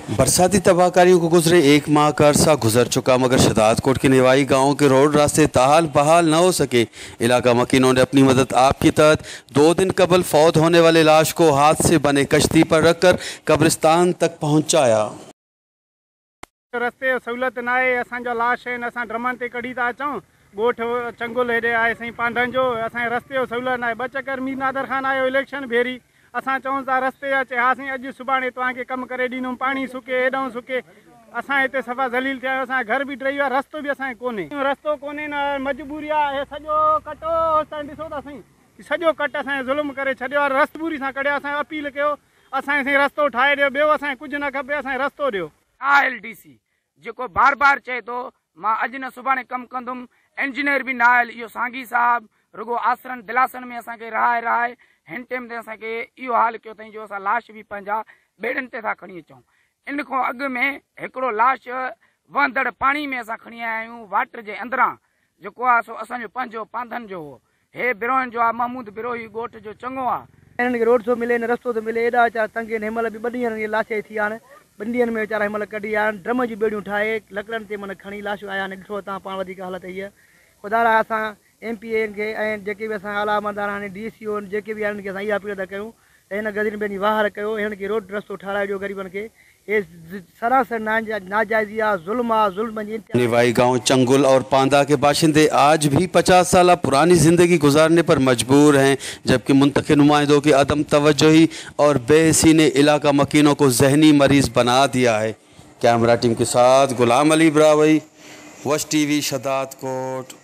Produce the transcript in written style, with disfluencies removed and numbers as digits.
बरसाती तबाहकारियों को गुजरे एक माह का अरसा गुजर चुका, मगर शहदादकोट के निवाई गांव के रोड रास्ते ताहाल बहाल न हो सके। इलाका मकीनों ने अपनी मदद आप के तहत 2 दिन कबल फौत होने वाले लाश को हाथ से बने कश्ती पर रखकर कब्रिस्तान तक पहुंचाया। रस्ते सहूलियत न आहे, असांजा लाश आहिनि, असां ड्रमनि ते कढी था अचूं। ॻोठ चंगुल हेॾे आहे साईं पांधनि जो, असांजे रस्ते जो सहूलियत न आहे। 2 चकर मीर नादर खान आयो इलेक्शन भेरी, असां चऊं था रस्ते जा, चए हा साईं अॼु सुभाणे तव्हांखे कमु करे ॾींदुमि। पाणी सुके, हेॾां सुके, असां हिते सफ़ा ज़लील थिया आहियूं। असांजो घर बि डही वियो आहे, रस्तो बि असांजे कोन्हे, रस्तो कोन्हे न, मजबूरी आहे। हे सॼो कटो तव्हां ॾिसो था साईं, सॼो कट असांजे ज़ुल्म करे छॾियो आहे, मजबूरी सां कढियो। असांजो अपील कयो असांजे साईं रस्तो ठाहे ॾियो, ॿियो असांखे कुझु न खपे, असांखे रस्तो ॾियो। आयल डी सी जेको बार बार चए थो मां अॼु न सुभाणे कमु कंदुमि, इंजीनियर बि न आयल। इहो सांगी साहिबु रुगो आसरनि दिलासनि में असांखे रहाए रहाए हिन टाइम ते असांखे इहो हाल कयो अथई जो असां लाश बि पंहिंजा ॿेड़नि ते था खणी अचूं। इन खां अॻु में हिकिड़ो लाश वहंदड़ पाणी में असां खणी आया आहियूं, वाटर जे अंदरां जेको आहे सो असांजो पंहिंजो पांधनि जो हो। हे बिरोहिनि जो आहे, महमूद बिरोही ॻोठ जो चङो आहे। हिननि खे रोड थो मिले न रस्तो थो मिले, एॾा वीचारा तंग आहिनि। हिन महिल बि 2 ॾींहं इहे लाश थी विया आहिनि, 2 ॾींहंनि में वीचारा हिन महिल कढी आया आहिनि, ड्रम जूं ॿेड़ियूं ठाहे लकड़नि ते माना खणी लाशूं आया आहिनि। ॾिठो तव्हां पाण वधीक हालत इहा। ख़ुदा ला असां एम पी ए खे ऐं जेके बि असां आला अमलदार आहिनि, डी सी ओ जेके बि आहिनि, असां इहा अपील था कयूं त हिन ग़रीबनि जी वाहर कयो, हिननि खे रोड रस्तो ठाराए ॾियो ग़रीबनि खे। ये सरासर नाजायज़ी आहे, ज़ुल्म आहे, ज़ुल्म जी। निवाई गांव चंगुल और पांदा के बाशिंदे आज भी 50 साल पुरानी ज़िंदगी गुजारने पर मजबूर हैं, जबकि मुंतखब नुमाइंदों की अदम तवज्जोही और बेहिसी ने इलाका मकीनों को जहनी मरीज़ बना दिया है। कैमरा टीम के साथ गुलाम अली ब्रावई, वश टीवी, शहदादकोट।